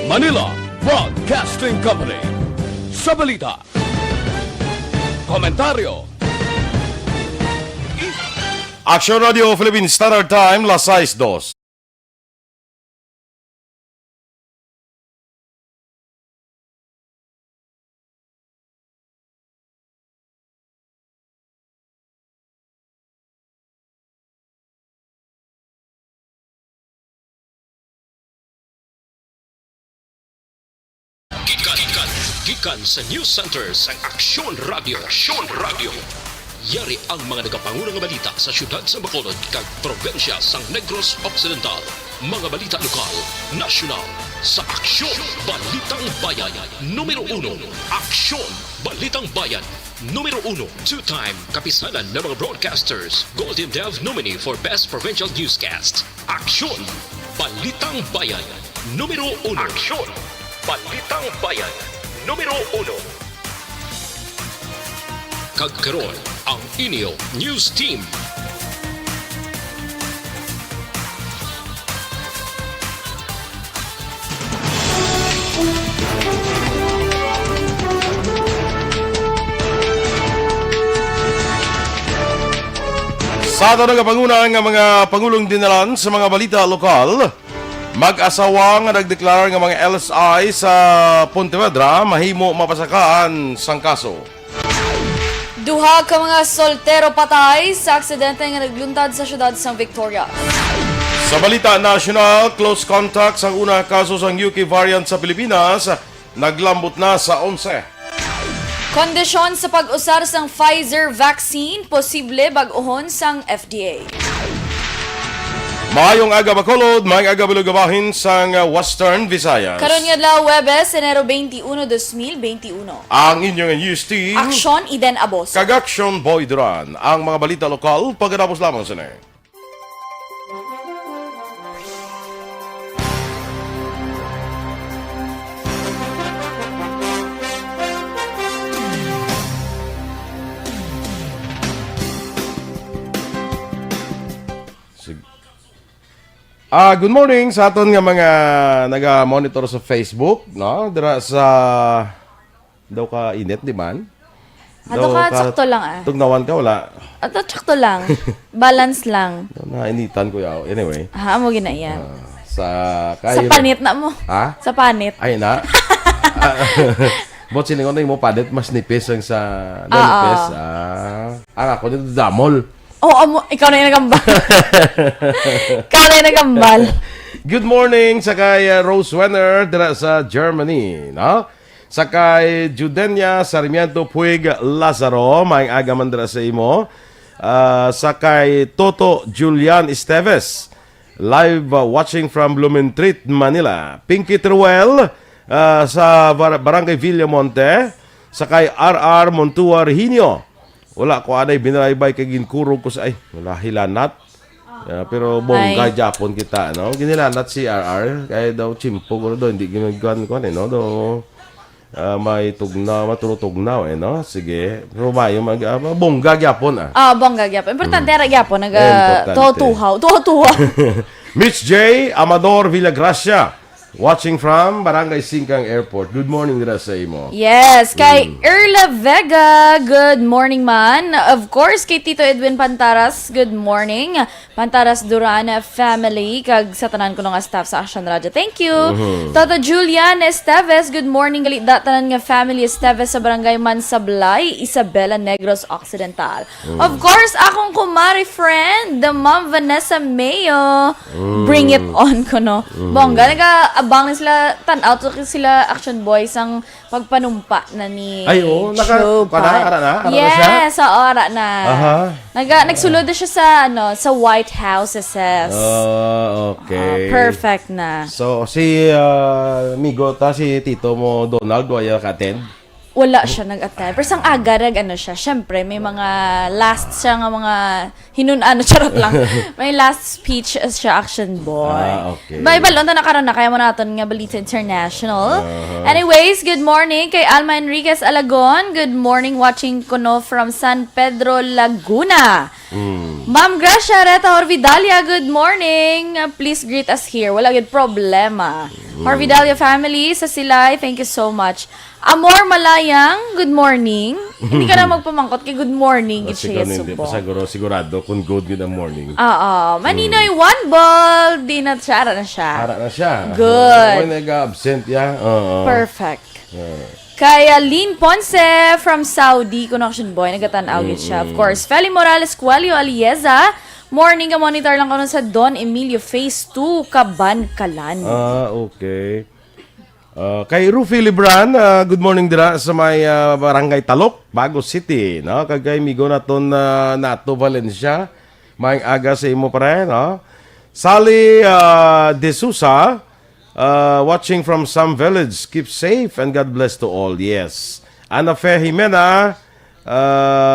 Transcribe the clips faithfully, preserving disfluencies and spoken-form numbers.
Manila Broadcasting Company. Sa balita, komentaryo, Action Radio Philippine Standard Time, las sais dos. Gikan, gikan, gikan sa News Center sang Aksyon Radio. Aksyon Radio. Yari ang mga nagapanguna nga balita sa siyudad sa Bacolod kag probinsya sang Negros Occidental. Mga balita lokal, nasyonal, sa Aksyon Balitang Bayan. Numero uno, Aksyon Balitang Bayan. Numero uno, two-time Kapisanan ng mga Broadcasters, Golden Dove nominee for Best Provincial Newscast. Aksyon Balitang Bayan. Numero uno. Aksyon Balitang Bayan. Numero uno. Kag karon, ang inyo news team. Sa aton nagapanguna nga mga pangulong dinalan sa mga balita lokal, mag-asawa nga nagdeklarar nga mga L S I sa Pontevedra mahimo mapasakaan sang kaso. Duha ka mga soltero patay sa aksidente nga nagluntad sa siyudad sang Victoria. Sa balita nasyonal, close contacts ang una kaso sang U K variant sa Pilipinas, naglambot na sa onse. Kondisyon sa pag-usar sang Pfizer vaccine posible bag-ohon sang F D A. Maayong aga, Bacolod. Maayong aga, Balugabahin sang, uh, Western Visayas. Karon nga adlaw, Huwebes, Enero twenty-one, dos mil twenty-one. Ang inyong news team, Aksyon Eden Aboso kag Aksyon Boy Duran. Ang mga balita lokal, pagkatapos lamang sini. Sig-, ah, good morning sa aton nga mga naga-monitor sa Facebook, no? Dira sa, daw ka init, di man? Ato daw ka, ka sakto lang, ah. Tugnawan ka, wala? Ato, sakto lang. Balance lang. Daw nainitan ko yaw. Anyway. Ah, amo gina iya. Ah, sa Sa kay panit na mo. Ha? Sa panit. Ay na. But silingon na mo panit, mas nipis ang sa, ah, nipis. Ah. Ang ako nito damol. Oo, amo, ikaw na yung nagambal. Ikaw na yung nagambal. Good morning sa kay, uh, Rose Wenner dira sa Germany, no? Sa kay Judenia Sarmiento Puig Lazaro, maayong aga man dira sa imo. Ah, sa kay Toto Julian Esteves, live, uh, watching from Blumentritt, Manila. Pinky Teruel, uh, sa Bar-, Barangay Villamonte, sa kay R R Montua Reginio. Wala ko anay binalaybay kay ginkurog ko sa, ay, wala, hilanat. Ah, pero bongga gyapon kita, no? Ginilanat si R R, kay daw chimpo ko daw, hindi ginagkuhan ko, ano, daw. Ah, may tugnaw, matulog tugnaw, eh, no? Sige. Pero mayo mag-, ah, bongga gyapon, ah. Ah, bongga gyapon. Importante, mm, ara gyapon, naga-, importante. Tuhaw-tuhaw. Tuhaw-tuhaw. Mitch J Amador Villagracia, watching from Barangay Singkang Airport. Good morning dira sa imo. Yes, kay, mm, Erla Vega, good morning, man. Of course, kay Tito Edwin Pantaras, good morning. Pantaras Duran family, kag sa tanan kuno nga staff sa Action Radio. Thank you. Mhm. Tata Julian Esteves, good morning. Gali da tanan nga family Esteves sa Barangay Mansablay, Isabela, Negros Occidental. Mm. Of course, akong kumari friend, the Ma'am Vanessa Mayo. Mm. Bring it on kuno. Mm. Bongga, nag-aabang na sila, tan-aw to sila Action Boys ang pagpanumpa na ni, ay, oo, naka-, Joe, kuwan na, Pat. Ara na, ara na siya? Yes, oo, ara na. Aha. Naga-, nagsulod na siya sa, ano, sa White House, S S. Ah, okay. Ah, perfect na. So, si, ah, amigo ta, si Tito mo, Donald, wala ka-attend? Wala siya nag-attend. Pero sang aga, nag-ano siya. Siyempre, may mga last siya nga mga hinun-, ano, charot lang. May last speech siya, Action Boy. Ah, okay. May balon ta na karon na kaya mo naton nga Balita International. Uh-huh. Anyways, good morning kay Alma Enriquez Alagon. Good morning, watching kuno from San Pedro, Laguna. Mm. Ma'am Gracia Reta Horvidalia, good morning. Uh, please greet us here. Wala gyud problema. Mm. Horvidalia family sa Silay, thank you so much. Amor Malayang, good morning. Hindi ka na magpamangkot kay good morning, Oh, gid siya siguro, hindi pa subong. Siguro, sigurado kung good gid ang morning. Oo. Maninoy, Mm. one ball. Di na siya, ara na siya. Ara na siya. Good. Wala nag-absent, ya. Oo. Perfect. Yeah. Kay Lynn Ponce from Saudi, Connection Boy, nagatan-aw gid siya. Of Mm-mm. course, Feli Morales Cuello Alieza, morning, ka-monitor lang karon sa Don Emilio Phase two, Kabankalan. Ah, okay. Ah, kay Rufi Libran, ah, good morning dira sa may, ah, Barangay Talok, Bago City, no? Kag kay migo naton, ah, Nato Valencia, maayong aga sa imo, pre, no? Sally, ah, De Sousa, ah, watching from Sam Village. Keep safe and God bless to all. Yes. Ana Fe Jimena,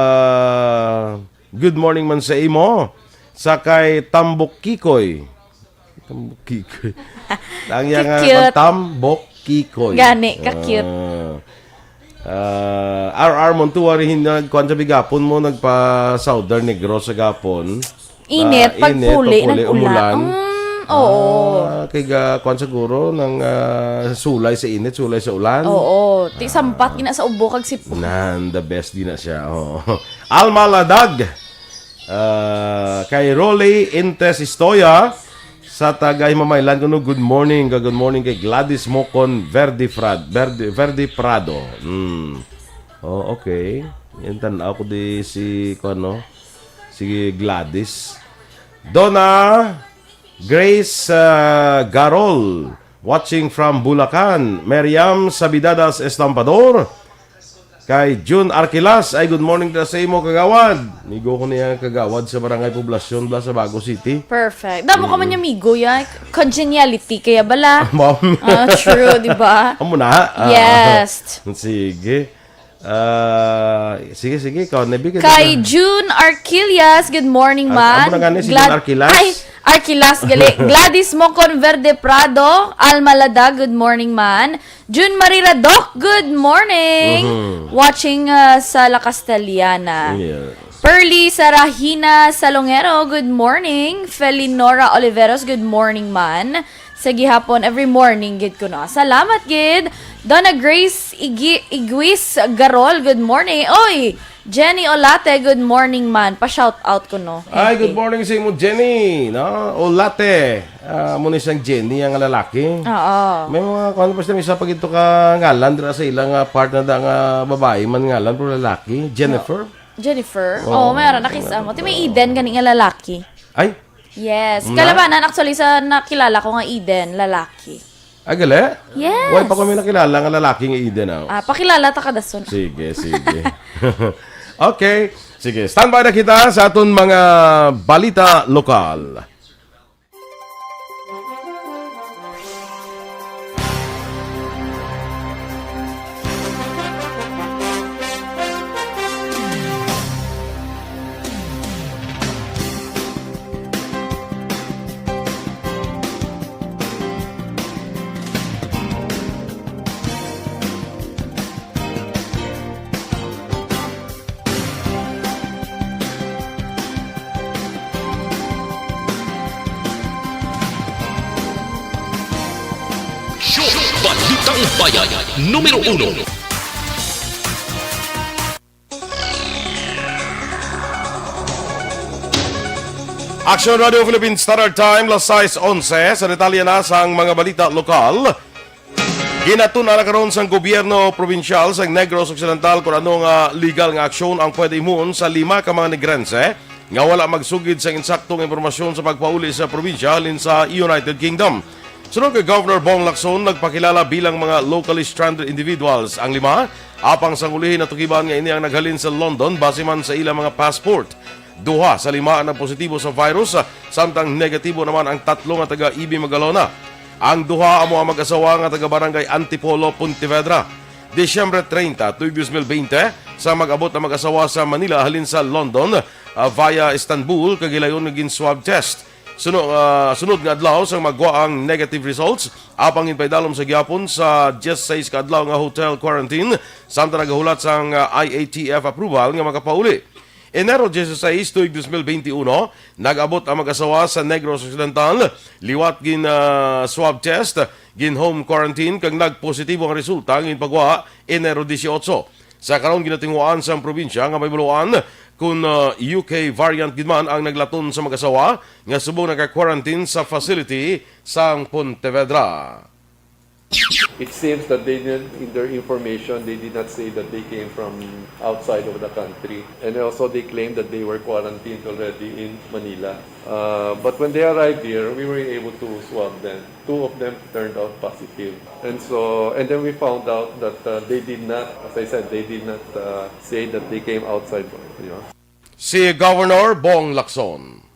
ah, good morning man sa imo. Sa kay Tambok Kikoy. Tambok Kikoy. Ang iya nga Ka-cute. Tambok Kikoy. Gani, ka-cute. Ah. Ah, R R Montuari, hin-, nagkuan sa bigapon mo, nagpa Southern Negros sa gapon. Init, Ah, init, pagpuli, pagpuli, nag-ulan. umulan. Mm, oo. Ah, kay ga-, kuan siguro, nang, ah, sulay sa init, sulay sa ulan. Oo, ti sampat gina sa ubo kag sipon. Nan, the best din na siya. Oo. Alma Ladag. Ah, kay Rolly Intes Istoya sa taga Himamaylan kuno, good morning, ga-, good morning kay Gladys Mocon Verde Frad-, Verde, Verde Prado. Hmm. Oh, okay. Yan, tan-aw ko di si, kuwan, no? Si Gladys. Donna Grace, ah, Garol, watching from Bulacan. Miriam Sabidadas Estampador. Kay June Arquilas, ay, good morning dira sa imo, kagawad. Migo ko niya kagawad sa Barangay Poblacion, bala sa Bago City. Perfect. Damo ka man Mm. niya migo, ya. Congeniality, kaya bala. Ma'am. Ah, true, di ba? Amo na, ah. Yes. Sige. Ah, sige, sige, ikaw, Nebi, kita Kay na. June Arquillas, good morning, Ar-, man. Amo na gani si Glad-, June Arquillas. Ay, Arquilas, gali. Gladys Mocon Verde Prado, Alma Ladag, good morning, man. June Marie Radoc, good morning. Mhm. Watching, uh, sa La Castellana. Yeah. Pearly Sarahina Salongero, good morning. Felinora Oliveros, good morning, man. Sa gihapon, every morning gid ko, no. Salamat gid. Donna Grace Igi-, Iguis Garol, good morning. Oy, Jenny Olate, good morning, man. Pa-shout out ko, no. Ay, good morning sa imo, Jenny, no? Olate. Ah, amo ni sang Jenny ang lalaki. Oo. May mga, kung ano pa sila, may isa pa gito ka ngalan, dira sa ilang, ah, part na da nga babae man ngalan, pero lalaki. Jennifer? Jennifer? Oo. Oh, may ara, nakis-a mo. Ti may Eden, gani nga lalaki. Ay, Yes. Nga? Kalabanan, actually, sa nakilala ko nga Eden, lalaki. Ah, gali? Yes. Wala pa ko may nakilala nga lalaki nga Eden, ah. Ah, pakilala ta ka dason. Sige, sige. Okay. Sige, standby na kita sa aton mga balita lokal. Show Balitang Bayan, numero uno. Action Radio Philippine Standard Time, las sais onse. Sa detalye na sang mga balita lokal, ginatun-an na karon sang gobyerno probinsyal sa Negros Occidental kung ano nga legal nga aksyon ang pwede himuon sa lima ka mga Negrense nga wala magsugid sang insaktong impormasyon sa pagpauli sa probinsya halin sa United Kingdom. Suno kay Governor Bong Lacson, nagpakilala bilang mga locally stranded individuals ang lima, apang sang ulihi natukiban nga ini ang naghalin sa London base man sa ilang mga passport. Duha sa lima ang nagpositibo sa virus, samtang negatibo naman ang tatlo nga taga Ibi Magalona. Ang duha amo ang mag-asawa nga taga Barangay Antipolo, Pontevedra. Disyembre treinta, tuig dos mil bente, sa mag-abot ang mag-asawa sa Manila halin sa London, ah, via Istanbul, kag hilayon nga gin-swab test. Suno-, ah, sunod nga adlaw sang magwa ang negative results, apang ginpaidalom sa gihapon sa diyesisais ka adlaw nga hotel quarantine, samtang nagahulat sang, ah, I A T F approval nga makapauli. Enero dieciséis, tuig dos mil veintiuno, nag-abot ang mag-asawa sa Negros Occidental, liwat gin, ah, swab test, gin-home quarantine, kag nagpositibo ang resulta nga ginpagwa Enero dieciocho. Sa karon, ginatinguhaan sang probinsya nga may baluan kon, ah, U K variant gid man ang naglaton sa mag-asawa nga subong naka-quarantine sa facility sang Pontevedra. It seems that they did, in their information, they did not say that they came from outside of the country. And also, they claimed that they were quarantined already in Manila. Uh, but when they arrived here, we were able to swab them. Two of them turned out positive. And so, and then we found out that uh, they did not, as I said, they did not uh, say that they came outside. You know. Si Governor Bong Lacson.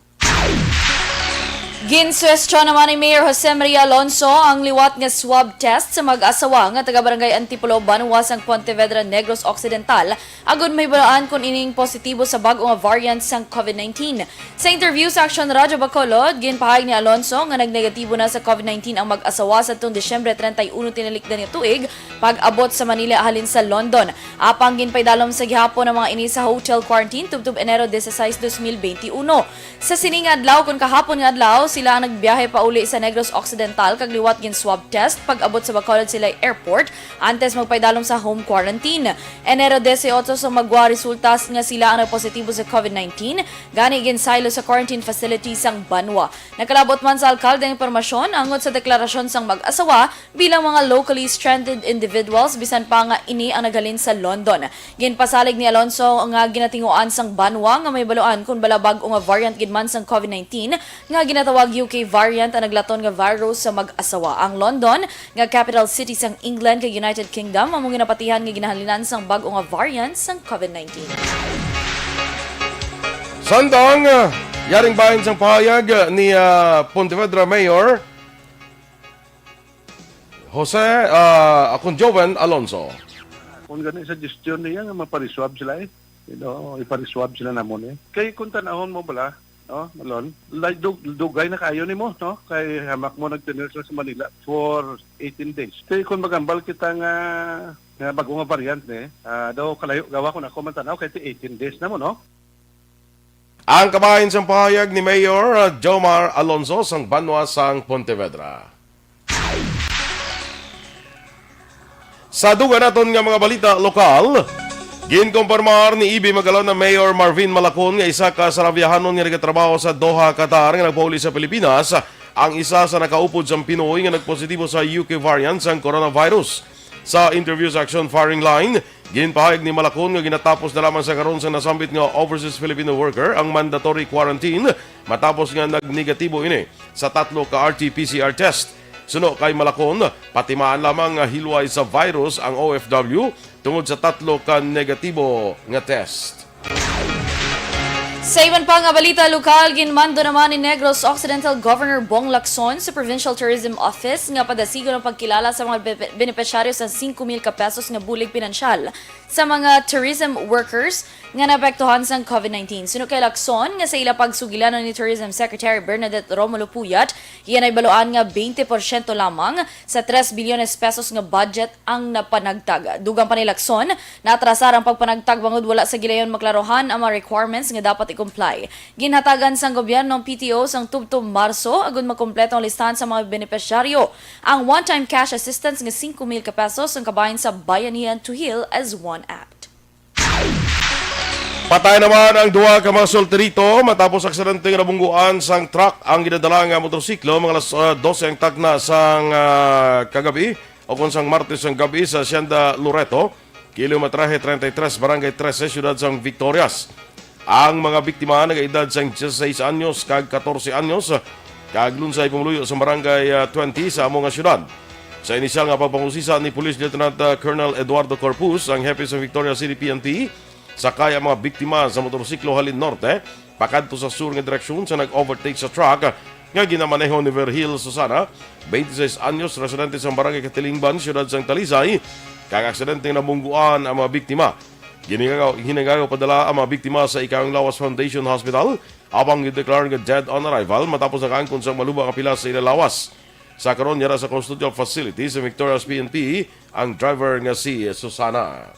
Ginsuwestiyon naman ni Mayor Jose Maria Alonso ang liwat nga swab test sa mag-asawa nga taga Barangay Antipolo, Banwa sang Pontevedra, Negros Occidental, agud mahibaluan kon ining positibo sa bag-o nga variant sang COVID nineteen. Sa interview sa Aksyon Radyo Bacolod, ginpahayag ni Alonso nga nagnegatibo na sa COVID nineteen ang mag-asawa sadtong Disyembre treinta y uno tinalikdan nga tuig, pag-abot sa Manila halin sa London. Apang ginpaidalom sa gihapon ang mga ini sa hotel quarantine tubtob Enero dieciséis, dos mil veintiuno. Sa sini nga adlaw, kon kahapon nga adlaw, sila ang nagbiyahe pauli sa Negros Occidental kag liwat gin-swab test pag-abot sa Bacolod Silay Airport antes magpaidalom sa home quarantine. Enero dieciocho sa magwa resultas nga sila ang nagpositibo sa COVID nineteen, gani ginsaylo sa quarantine facility sang banwa. Nagkalabot man sa alkalde ang impormasyon angot sa deklarasyon sang mag-asawa bilang mga locally stranded individuals, bisan pa nga ini ang naghalin sa London. Ginpasalig ni Alonso nga ginatinguan sang banwa nga mahibaluan kon bala bag-o nga variant gid man sang COVID nineteen nga ginatawag U K variant ang naglaton nga virus sa mag-asawa. Ang London, nga capital city sang England kag United Kingdom, amo ginapatihan nga ginahalinan sang bag-o nga variant sang COVID nineteen. Samtang, ah, yaring bahin sang pahayag ni, ah, Pontevedra Mayor Jose, ah, akon Joven Alonso. Kung gani suggestion niya nga mapariswab sila eh. You know, ipariswab sila namon eh. Kay kung tanahon mo bala, no, Malon, like, dug- dugay na kayo nimo, no? Kay hamak mo nagtener sila sa Manila for eighteen days. Kay kung magambal kita nga nga bago nga variant ni, ah, daw kalayo gawa kung ako man tanaw kay eighteen days na mo, no? Ang kabahin sang pahayag ni Mayor, ah, Jomar Alonso sang banwa sang Pontevedra. Sa dugang naton nga mga balita lokal, ginkompormar ni Ibi Magalona Mayor Marvin Malacon nga isa ka Saraviahanon nga nagatrabaho sa Doha, Qatar nga nagpauli sa Pilipinas ang isa sa nakaupod sang Pinoy nga nagpositibo sa U K variant sang coronavirus. Sa interview sa Action Firing Line, ginpahayag ni Malacon nga ginatapos na lamang sa karon sang nasambit nga overseas Filipino worker ang mandatory quarantine matapos nga nagnegatibo ini sa tatlo ka R T P C R test. Suno kay Malacon, patimaan lamang nga hilway sa virus ang O F W tungod sa tatlo ka negatibo nga test. Sa iban pa nga balita lokal, ginmando naman ni Negros Occidental Governor Bong Lacson sa Provincial Tourism Office nga padasigon ang pagkilala sa mga be- benepisyaryo sa singko mil ka pesos nga bulig pinansyal sa mga tourism workers nga naapektuhan sang COVID nineteen. Suno kay Lacson, nga sa ila pagsugilanon ni Tourism Secretary Bernadette Romulo Puyat, iya nahibaluan nga twenty porsyento lamang sa tres bilyones pesos nga budget ang napanagtag. Dugang pa ni Lacson, naatrasar ang pagpanagtag bangod wala sa gilayon maklarohan ang mga requirements nga dapat i-comply. Ginhatagan sang gobyerno ang P T O sang tubtob Marso agud makompleto ang listahan sa mga benepisyaryo. Ang one-time cash assistance nga singko mil ka pesos ang kabahin sa Bayanihan to Heal as One Act. Patay naman ang duha ka mga solterito matapos aksidente nga nabungguan sang truck ang ginadala nga motorsiklo mga alas, ah, dose ang takna sang, ah, kagabi o kon sang Martes ang gabi sa Hacienda Loreto, kilometrahe treinta y tres, Barangay trese, siyudad sang Victorias. Ang mga biktima nagaedad sang dieciséis anyos kag catorce anyos, kag lunsay pumuluyo sa Barangay, ah, twenty sa amo nga siyudad. Sa inisyal nga pagpangusisa ni Police Lieutenant, ah, Colonel Eduardo Corpus, ang hepe sa Victoria City P N P, sakay ang mga biktima sa motorsiklo halin norte pakadto sa sur nga direksyon sa nag-overtake sa truck nga ginamaneho ni Virgil Susana, twenty-six anyos, residente sa Barangay Katilingban, siyudad sang Talisay, kag aksidenteng nabungguan ang mga biktima. Ginhigagaw, ginhigagaw padala ang mga biktima sa Ikayong Lawas Foundation Hospital, apang gideklara nga dead on arrival matapos nakaangkon sang maluba nga pilas sa ila lawas. Sa karon, yara sa custodial facility sa Victorias P N P ang driver nga si Susana.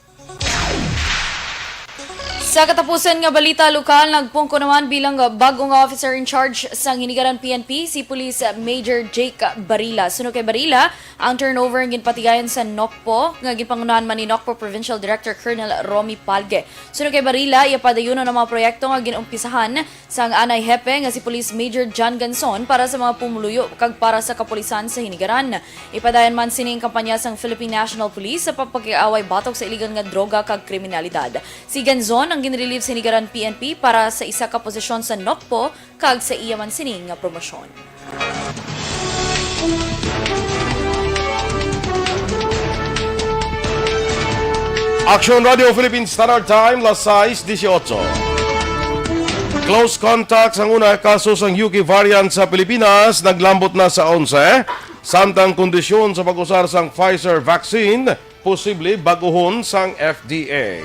Sa katapusan nga balita lokal, nagpungko naman bilang bag-ong officer in charge sang Hinigaran P N P si Police Major Jake Barila. Suno kay Barila, ang turnover ang ginpatigayon sa NOCPO nga ginpangunahan man ni NOCPO Provincial Director Colonel Romy Palge. Suno kay Barila, iya padayunon ang mga proyekto nga ginumpisahan sang anay hepe nga si Police Major John Ganson para sa mga pumuluyo kag para sa kapulisan sa Hinigaran. Ipadayon man sini ang kampanya sang Philippine National Police sa pagpakig-away batok sa iligal nga droga kag kriminalidad. Si Ganzon ang ginrelieve sa Hinigaran P N P para sa isa ka posisyon sa NOCPO kag sa iya man sini nga promosyon. Action Radio Philippine Standard Time, las sais dieciocho. Close contact sang una ka kaso sang U K variant sa Pilipinas naglambot na sa onse, samtang kondisyon sa pag-usar sang Pfizer vaccine posible bag-ohon sang F D A.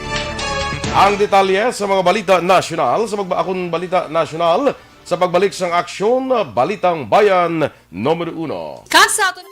Ang detalye sa mga balita nasyonal, sa pagba-, akon balita nasyonal, sa pagbalik sang Aksyon, Balitang Bayan, numero uno. Kag sa aton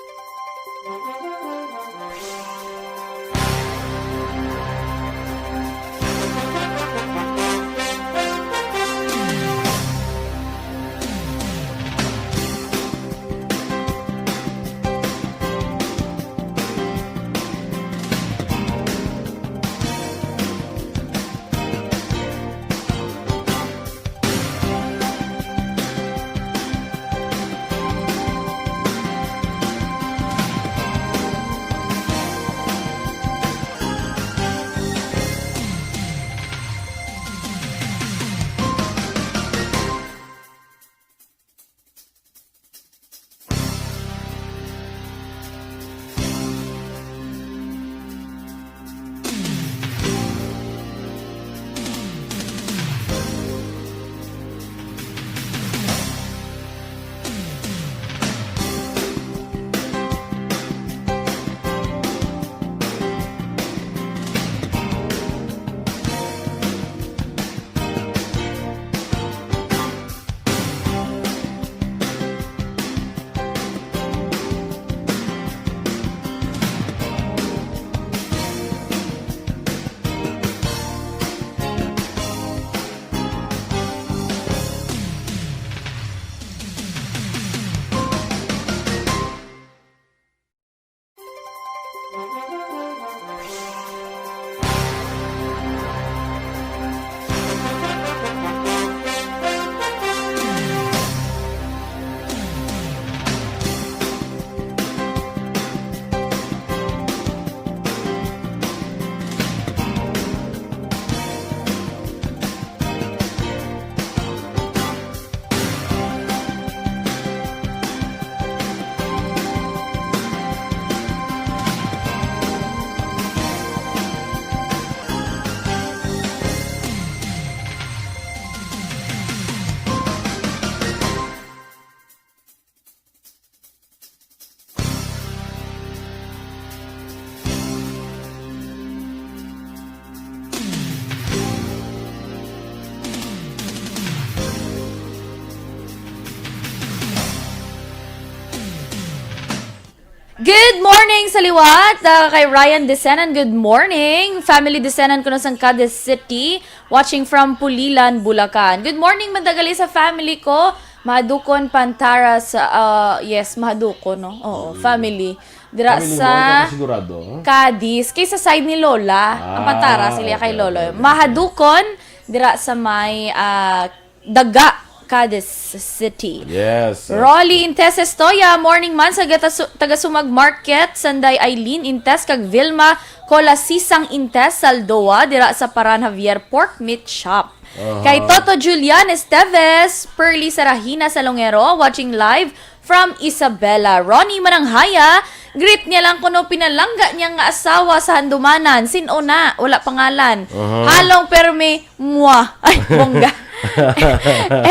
Good morning sa liwat, ah, kay Ryan Desenan. Good morning. Family Desenan kuno sang Cadiz City, watching from Pulilan, Bulacan. Good morning, Madagali sa family ko. Mahadukon Pantara sa, ah, yes, Mahadukon, no? Oo, family. Dira Family sa mo, ano ka sigurado? Cadiz, kay sa side ni Lola. Ang Ah, Pantara, sila kay okay, Lolo. okay, okay. Mahadukon, dira sa may, ah, Daga, Cadiz City. Yes. Rolly Intes Estoya, morning man sa gata-, taga Sumag Market, Sanday Eileen Intes, kag Vilma Colasisang Intes Saldoa, dira sa Paran Javier Pork Meat Shop. Aha. Kay Toto Julian Esteves, Pearly Sarahina Salongero, watching live from Isabela. Ronnie Mananghaya, greet niya lang kuno pinalangga niya nga asawa sa handumanan. Sin-o na? Wala pangalan. Aha. Halong permi, mwa. Ay, bongga.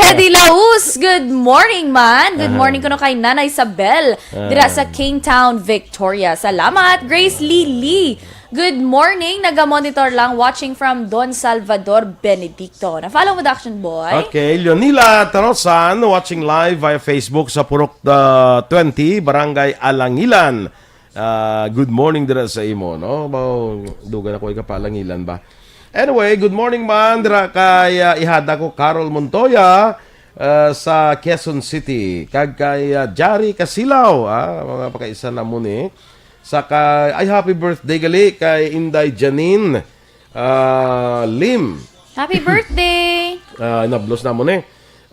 Eddie Laus, good morning, man. Good Aha. morning kuno kay Nana Isabel, dira sa Ah. Kingtown, Victoria. Salamat, Grace Lily. Good morning, naga-monitor lang, watching from Don Salvador Benedicto. Na-follow mo, Action Boy? Okay, Leonila Tarosan, watching live via Facebook sa Purok, ah, twenty, Barangay Alangilan. Ah, good morning dira sa imo, no? Ba, dugan ako ika pa Alangilan ba? Anyway, good morning man dira kay, ah, ihada ko Carol Montoya, ah, sa Quezon City, kag kay, ah, Jari Casilaw, ah, mga pakaisa na mo ni. Sa kay, ay, happy birthday gali kay Inday Janine, ah, Lim. Happy birthday! Ah, nablos na mo ni.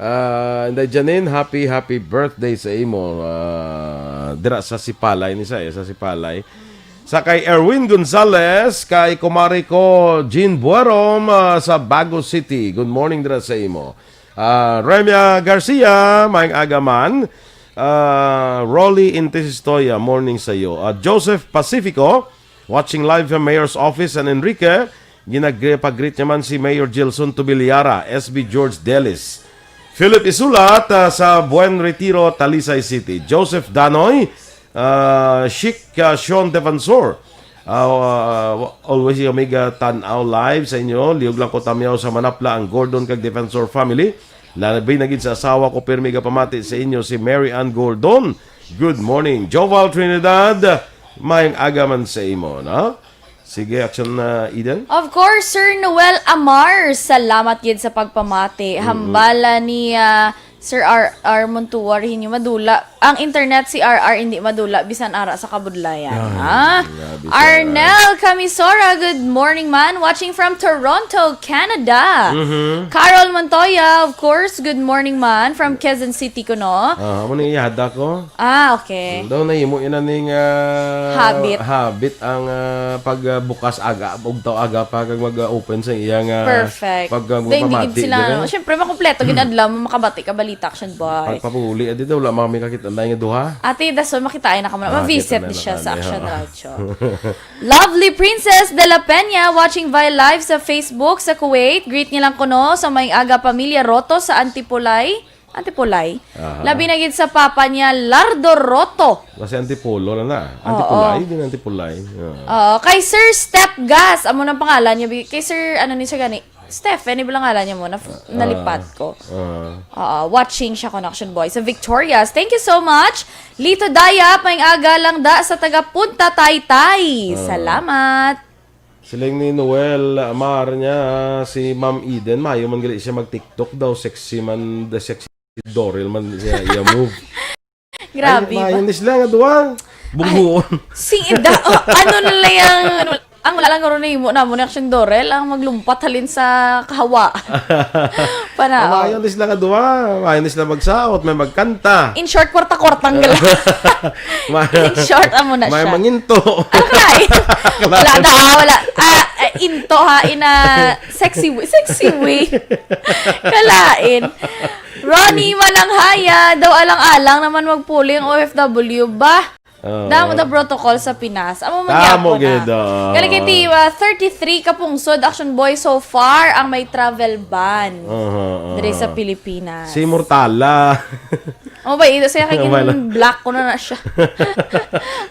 Ah, Inday Janine, happy, happy birthday sa imo. Ah, dira sa Sipalay ni sa, sa Sipalay. Sa kay Erwin Gonzalez, kay kumari ko Jean Buerom, ah, sa Bago City. Good morning dira sa imo. Ah, Remia Garcia, maayong aga man. Ah, Rolly Intesistoya, morning sa iyo. Ah, Joseph Pacifico, watching live from Mayor's Office, San Enrique. Ginagre-, pag-greet niya man si Mayor Gilson Tubiliara, S B George Delis. Philip Isulat, ah, sa Buen Retiro, Talisay City. Joseph Danoy, ah, Chic, ah, Sean Defensor. Ah, ah, always kami ga tan-aw live sa inyo. Liog lang ko tamyaw sa Manapla, ang Gordon kag Defensor family. Labi na gid sa asawa ko, pirmi gapamati sa inyo si Mary Ann Gordon. Good morning. Joval Trinidad, maayong aga man sa imo, no? Sige, Action, ah, Eden. Of course, Sir Noel Amar, salamat gid sa pagpamati. Mm-mm. Hambala ni, ah, Sir R R Montuar, hinyo madula. Ang internet si R R hindi madula, bisan ara sa kabudlayan. Ay, ah, grabe, Sir Arnel Camisora, good morning, man. Watching from Toronto, Canada. Mhm. Carol Montoya, of course, good morning, man. From Quezon City kuno. Ah, amo ni iyada ko. Ah, okay. Daw nahimo ina ning, ah, Habit. habit ang, ah, pagbukas aga, ugtaw aga pa kag mag-open sa iyang, ah, Perfect. pag, ah, Then, hindi gid pamati, sila, di ba? ano, syempre, makumpleto gid adlaw mo makabati ka balita, Action Boy. Pagpapuli, ah, di daw, wala man kami kakita na yung duha. Ate, dason, makitaan na ka muna. Ah, Ma-visit kita na di siya lang sa kami, Action ha? Radyo. Lovely Princess de la Peña, watching via live sa Facebook sa Kuwait. Greet niya lang kuno sa may aga pamilya Roto sa Antipolay. Antipolay. Aha. Labi na gid sa papa niya, Lardo Roto. Kasi Antipolo na na. Oo. Antipolay, din Antipolay. Oo. Oo. Kay Sir Step Gas, amo nang pangalan niya. Bi-, kay Sir, ano ni Sir gani? Stephen, iba lang ngalan niya mo. Na, Ah, nalipat ko. ah. Oo. Watching siya, Connection Boy. Sa Victorias, thank you so much. Lito Dayap, may aga lang da sa taga Punta Taytay. Ah. Salamat. Siling ni Noel Amar niya, si Ma'am Eden, mayo man gali siya mag-TikTok daw, sexy man, the sexy Dorel man siya, iya move. Grabe Ay, ba? Mayo ni sila nga duwa. Bunghuon. Ay, sing ida, oh, ano na lang yung, ano, ang wala lang karon nahimo namo ni Action Dorel, ang maglumpat halin sa kahawa. Pana, Ang mayo ni sila nga duwa. Mayo ni sila magsaot, may magkanta. In short, kwarta-kwarta ang gala. Ma- In short, amo na May siya. manginto. Ano ka na eh? Wala na, ah, wala. Ah, eh, into ha, in a sexy way. Sexy way. Kalain. Ronnie Malanghaya, daw alang-alang naman magpuli ang O F W. Bah, Oo. damo the protocol sa Pinas. Amo man Tamo gyapon na. gid, oo. Kani kay ti, ah, thirty-three ka pungsod, Action Boy, so far ang may travel ban Aha, aha. diri sa Pilipinas. Si Mortala. Oh, ba, ito siya kay Ang wala. gin-block ko na na siya.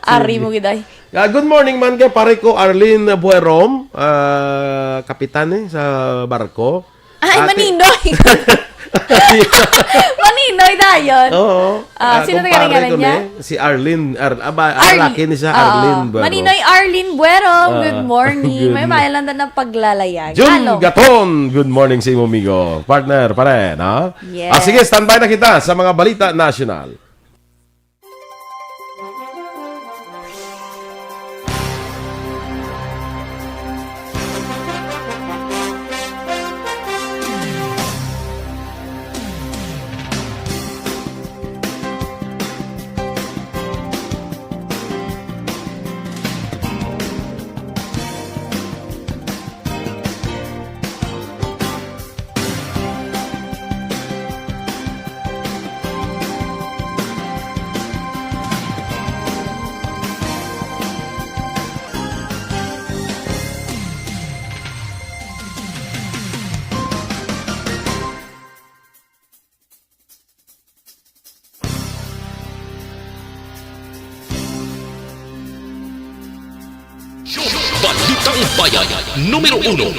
Ari Sige. mo gid ay. Ah, good morning man kay pare ko Arlene Buerom, ah, kapitan eh sa barko. Ay, Ate Maninoy. Maninoy dayon. Oo. Ah, Ah, sino kumpare taga ngalan ko niya? ni, si Arlene, Ar-, ah, ba, ah, Arlene. laki ni siya, Oo. Arlene Buerom. Maninoy Arlene Buerom, Ah, good morning. good May mo- mayalan na ng paglalayag. Jun Hello. Gaton, good morning sa imo, amigo. Partner, pare, no? Yes. Ah, sige, standby na kita sa mga balita national. Bayan numero uno.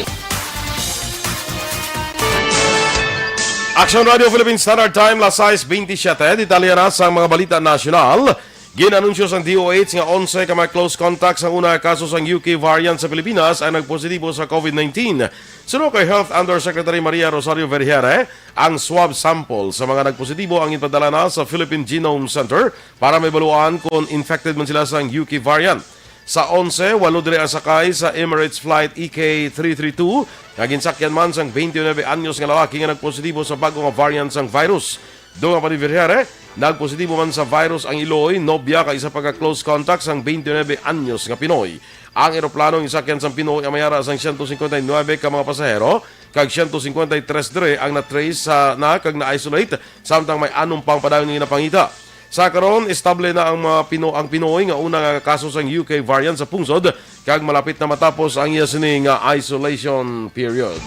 Action Radio Philippine Standard Time, las sais bentisiete. Detalye na sa mga balita nasyonal. Ginanunsyo sang D O H nga onse ka mga close contacts ang una nga kaso sang U K variant sa Pilipinas ang nagpositibo sa COVID nineteen. Suno kay Health Undersecretary Maria Rosario Vergeire, ang swab sample sa mga nagpositibo ang ipadala na sa Philippine Genome Center para mabaluan kon infected man sila sang U K variant. Sa onse, walo diri ang sakay sa Emirates Flight E K three three two nga ginsakyan man sang twenty-nine anyos nga lalaki nga nagpositibo sa bag-o nga variant sang virus. Dungan pa ni Vergeire, nagpositibo man sa virus ang iloy, nobya kag isa pa ka close contact sang twenty-nine anyos nga Pinoy. Ang eroplano gisakyan sang Pinoy ang may ara sang siyento singkwenta y nuebe ka mga pasahero, kag siyento singkwenta y tres diri ang na-trace sa, na kag na-isolate, samtang may anom pang padayon nga ginapangita. Sa karon, estable na ang mga Pino-, ang Pinoy nga una nga kaso sang U K variant sa pungsod, kag malapit na matapos ang iya sini nga isolation period.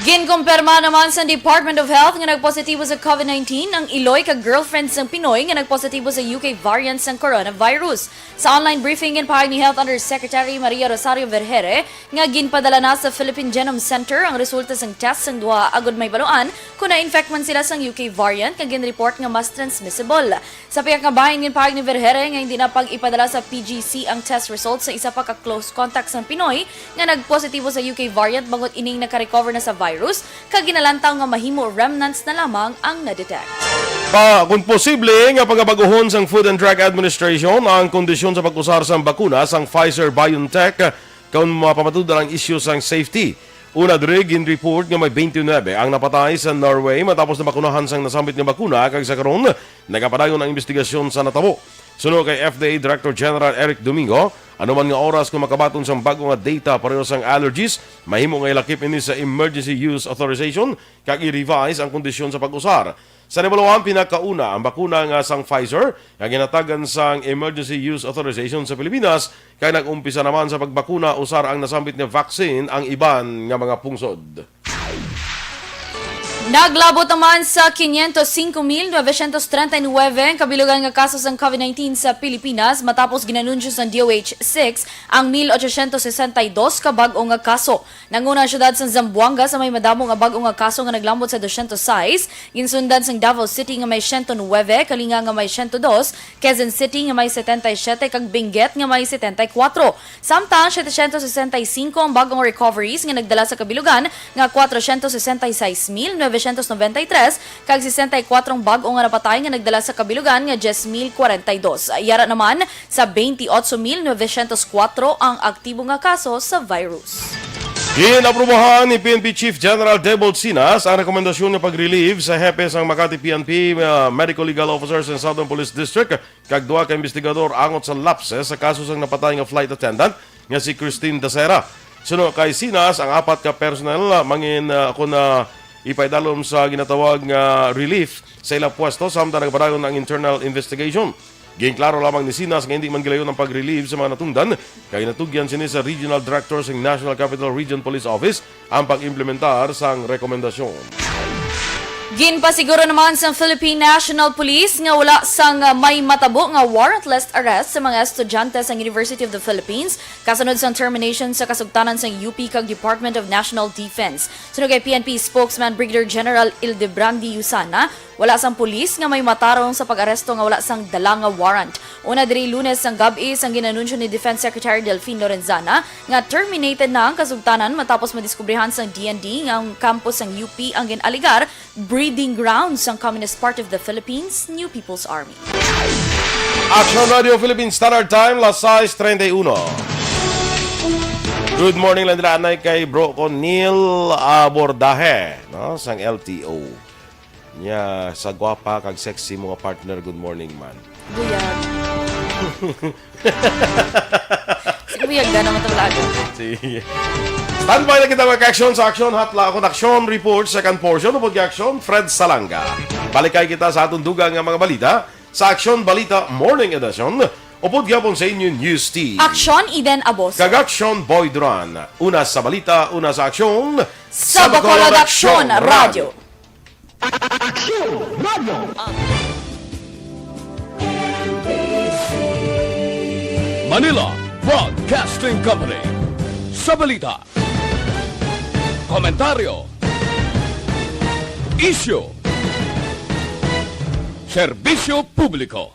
Ginkumpirma naman sa Department of Health nga nagpositibo sa COVID nineteen ang iloy kag girlfriend sang Pinoy nga nagpositibo sa U K variant sang coronavirus. Sa online briefing, ginpahayag ni Health Undersecretary Maria Rosario Vergeire nga ginpadala na sa Philippine Genome Center ang resulta sang test sang duha agud mahibaluan kon na-infect man sila sang U K variant nga ginreport nga mas transmissible. Sa pihak nga bahin, ginpahayag ni Vergeire nga hindi na pag-ipadala sa P G C ang test results sa isa pa ka close contact sang Pinoy nga nagpositibo sa U K variant, bangod ining nakarecover na sa virus kag ginalantaw nga mahimo remnants na lamang ang na-detect. Pa, kung posible nga pagabag-ohon sang Food and Drug Administration ang kondisyon sa pag-usar sang bakuna sang Pfizer-BioNTech kung mapamatud-an ang isyu sang safety. Una diri, gin-report nga may twenty-nine ang napatay sa Norway matapos na bakunahan sang nasambit nga bakuna, kag sa karon, nagapadayon ang investigasyon sa natabo. Suno kay F D A Director General Eric Domingo, anuman nga oras kung makabaton sang bag-o nga data pareho sang allergies, mahimo nga ilakip ini sa emergency use authorization kag i-revise ang kondisyon sa pag-usar. Sa nahibaluan, pinakauna ang bakuna nga sang Pfizer nga ginhatagan sang emergency use authorization sa Pilipinas, kag nag-umpisa naman sa pagbakuna usar ang nasambit nga vaccine ang iban nga mga pungsod. Naglabot naman sa quinientos cinco mil novecientos treinta y nueve ang kabilugan nga kaso sang COVID nineteen sa Pilipinas matapos ginanunsyo sang D O H six ang mil ochocientos sesenta y dos ka bag-o nga kaso. Nanguna ang siyudad sang Zamboanga sa may madamo nga bag-o nga kaso nga naglambot sa dosyentos sais, ginsundan sang Davao City nga may siyento nuebe, Kalinga nga may siyento dos, Quezon City nga may setenta y siete, kag Benguet nga may setenta y kuwatro. Samtang setecientos sesenta y cinco ang bag-ong recoveries nga nagdala sa kabilugan nga cuatrocientos sesenta y seis mil novecientos noventa y tres, kag sesenta y kuwatro ang bag-o nga napatay nga nagdala sa kabilugan nga diez mil cuarenta y dos. Yara naman, sa veintiocho mil novecientos cuatro ang aktibo nga kaso sa virus. Ginaprobahan ni P N P Chief General Debold Sinas ang rekomendasyon nga pag-relieve sa hepe sang Makati P N P, uh, Medical Legal Officers and Southern Police District kag duha ka investigador angot sa lapses sa kaso sang napatay nga flight attendant nga si Christine Dacera. Suno kay Sinas, ang apat ka personnel, uh, mangin, uh, kun, uh, ipaidalom sa ginatawag nga relief sa ilang pwesto samtang nagapadayon ang internal investigation. Ginklaro lamang ni Sinas nga hindi man gilayon ang pag-relieve sa mga natungdan, kay natugyan sini sa Regional Director sang National Capital Region Police Office ang pag-implementar sang rekomendasyon. Ginpasiguro naman sang Philippine National Police nga wala sang may matabo nga warrantless arrest sa mga estudyante sang University of the Philippines kasunod sang termination sa kasugtanan sang U P kag Department of National Defense. Suno kay P N P spokesman Brigadier General Ildebrandi Yusana, wala sang pulis nga may matarong sa pag-aresto nga wala sang dala nga warrant. Una diri, Lunes sang gab-i, sang ginanunsyo ni Defense Secretary Delfin Lorenzana nga terminated na ang kasugtanan matapos madiskubrihan sang D N D nga ang campus sang U P ang gin-alegar breeding ground sang Communist Party of the Philippines, New People's Army. Action Radio Philippine Standard Time, las sais treinta y uno. Good morning lang dira anay kay bro ko Neil Abordahe, no, sang L T O. Nya, sa gwapa kag sexy mo nga partner, good morning, man. Buyag. Si Buyag na naman talaga. Sige. Standby na kita, mga ka-aksyon, sa Aksyon Hotline. Ako na Aksyon Report, second portion, upod kay Aksyon Fred Salanga. Balikay kita sa atong dugang nga mga balita sa Aksyon Balita Morning Edition. Upod gyapon sa inyo News Team. Aksyon Eden Aboso. Kag Aksyon Boy Duran. Una sa balita, una sa aksyon. Sa Bacolod Aksyon Radio. Aksyon Radio. Manila Broadcasting Company. sa balita. Komentaryo. Isyu. Serbisyo publiko.